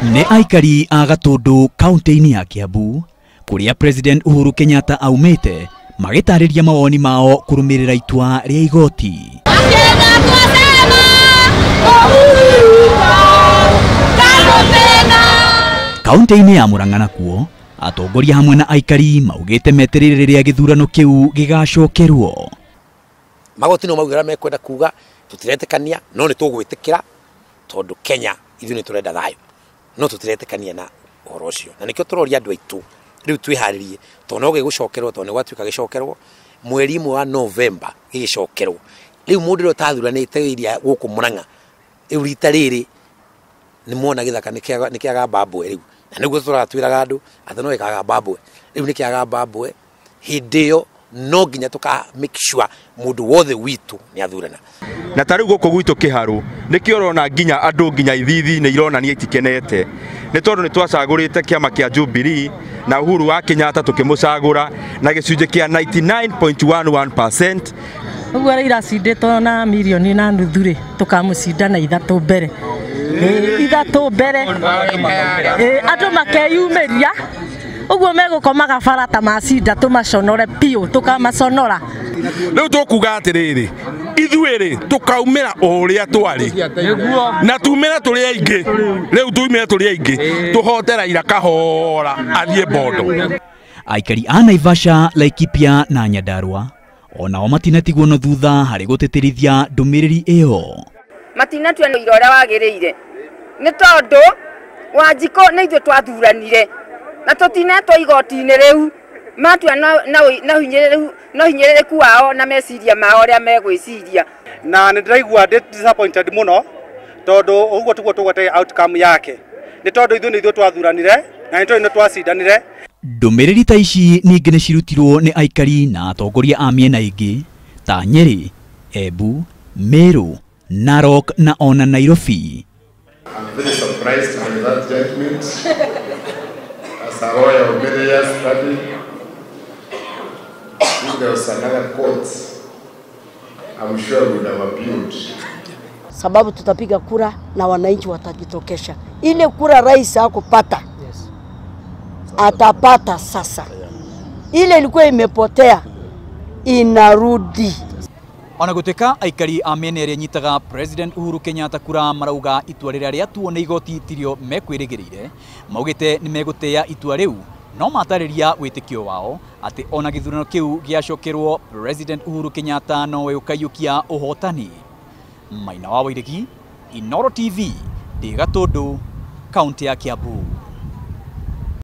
Nĩ aikari a Gatũndũ kaunti-inĩ ya Kiambu kũrĩa President Uhuru Kenyatta aumĩte magĩtarĩria mawoni mao kũrũmĩrĩra itua rĩa igoti. Kaunti-inĩ ya Murang'a nakuo atongoria hamwe na aikari maugĩte metereire rĩrĩa gĩthurano kĩu gĩgacokerwo. Magoti no maugĩra mekwenda kuga tutiretĩkania no nĩ tũgwĩtĩkĩra tondũ Kenya ithuĩ nĩ tũrenda thayũ no tutiretĩkania na ũhoro ũcio na nĩkĩo tũroria andũ aitũ rĩu twĩharĩrie tondũ no gĩgũcokerwo tondũ nĩ gwatuĩka gĩcokerwo mweri ũmwe wa November gĩgĩcokerwo. Rĩu mũndũ ũrĩa ũtathuranĩte iria gũkũ Murang'a rĩu rita rĩrĩ nĩ muona gĩthaka nĩ kĩagamba mbwe rĩu na nĩguo tũratwĩraga andũ atĩ no gĩkagamba mbwe rĩu nĩ kĩagamba mbwe hĩndĩ ĩyo no nginya tuka make sure mundu wothe witu ni athurana. Na ta riu guku gwitu Kiharu nikio urona nginya andu nginya ithithi ni ironania itikenete ni tondu ni twacagurite kiama kia Jubilee na Uhuru wa Kenyatta tukimucagura na gicunjĩ kia 99.11%. Uguo Raila acindĩtwo na milioni na nuthu rĩ tukamucinda na ithatũ mbere ithatũ mbere andũ makeyumĩria uguo megukomaga bara ta macinda tumaconore piũ tukamaconora. Riu tukuga atiriri ithuĩ rĩ tukaumĩra o ũrĩa twarĩ na tumĩra tũrĩ aingĩ rĩu tumĩra tũrĩ aingĩ tũhote Raila kahora athiĩ Bondo. Aikari a Naivasha, Laikipia na Nyandarua onao matinatigwo na thutha harĩ gũtĩtĩrithia ndũmĩrĩri ĩyo. Matinatua nĩ ũira ũrĩa wagĩrĩire nĩ tondũ Wanjikũ nĩ ithuĩ twathuranire na tũtinetwo igoti-inĩ rĩu matua na hinyĩrĩrĩku wao na meciria mao ũrĩa megwĩciria. Na nĩ ndĩraigua ndĩ disappointed mũno tondũ ũguo tiguo tũgwete outcome yake nĩ tondũ ithuĩ nĩ ithuĩ twathuranire na nĩ tondũ nĩ twacindanire. Ndũmĩrĩri ta ici ningĩ nĩ cirutirwo nĩ aikari na atongoria a mĩena ĩngĩ ta Nyeri, Embu, Meru, Narok na ona Nairobi. I'm very surprised by that judgment. As a lawyer of many years study, if there was another court, I'm sure we would have appealed. Sababu tutapiga kura na wananchi watajitokesha. Ile kura rais hakupata, yes, atapata sasa. Ile ilikuwa imepotea inarudi. Ona gũtuĩka aikari a mĩena ĩrĩa ĩnyitaga President Uhuru Kenyatta kura marauga itua rĩrĩa rĩatuo nĩ igoti tirio mekwĩrĩgĩrĩire, maugĩte nĩ megũtĩĩa itua rĩu no matarĩria wĩtĩkio wao atĩ ona gĩthurano kĩu gĩacokerwo President Uhuru Kenyatta nowe ũkaiyũkia ũhotani. Maina wa Wairegi, Inooro TV, ndĩ Gatũndũ, kaunti ya Kiambu.